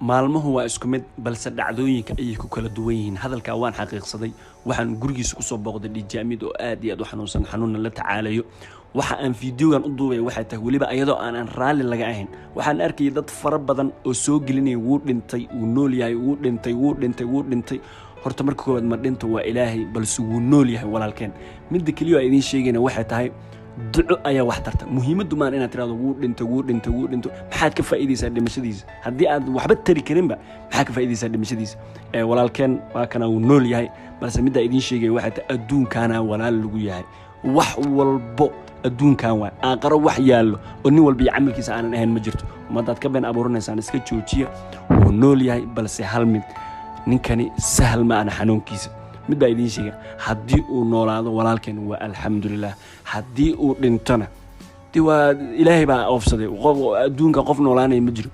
Maalmuhu waa isku mid, balse dhacdooyinka ayay ku kala duwan yihiin. Hadalkaa waan xaqiiqsaday. Waxaan gurigiisa kusoo booqday DJ Amiid oo aad iyo aad u xanuunsan, xanuunna la tacaalayo. Waxa aan fiideogan u duubaya waxay tahay, weliba iyadoo aanan raalli laga ahayn, waxaan arkayay dad fara badan oo soo gelinaya "Wuu dhintay", "Wuu nool yahay", "Wuu dhintay", "Wuu dhintay", "Wuu dhintay". Horta marka koowaad, ma dhinto, waa Ilaahay, balse wuu nool yahay walaalkeen. Midda keliya oo idiin sheegayna waxay tahay, duco ayaa wax tarta. Muhiimaddu maan inaad tirahdo "Wuu dhintay, wuu dhintay, wuu dhinto". Maxaad ka faa'iidaysaa dhimashadiisa haddii aad waxba tari karinba? Maxaad ka faa'iidaysaa dhimashadiisa? Walaalkeen waa kana, wuu nool yahay. Balse middaa idiin sheegaya waxay tahay, adduunkaana walaal lagu yahay. Wax walbo adduunkan waay, aaqaro wax yaallo oo nin walba iyo camalkiisa aanan ahayn ma jirto. Ummaddaad ka been abuuranaysaan iska joojiya. Wuu nool yahay, balse hal mid, ninkani sahal ma ana xanuunkiisa. Mid baa idiin sheega: haddii uu noolaado walaalkeen, waa alxamdulilah. Haddii uu dhintona, de waa Ilaahay baa oofsaday. Qof adduunka qof noolaanaya ma jiro.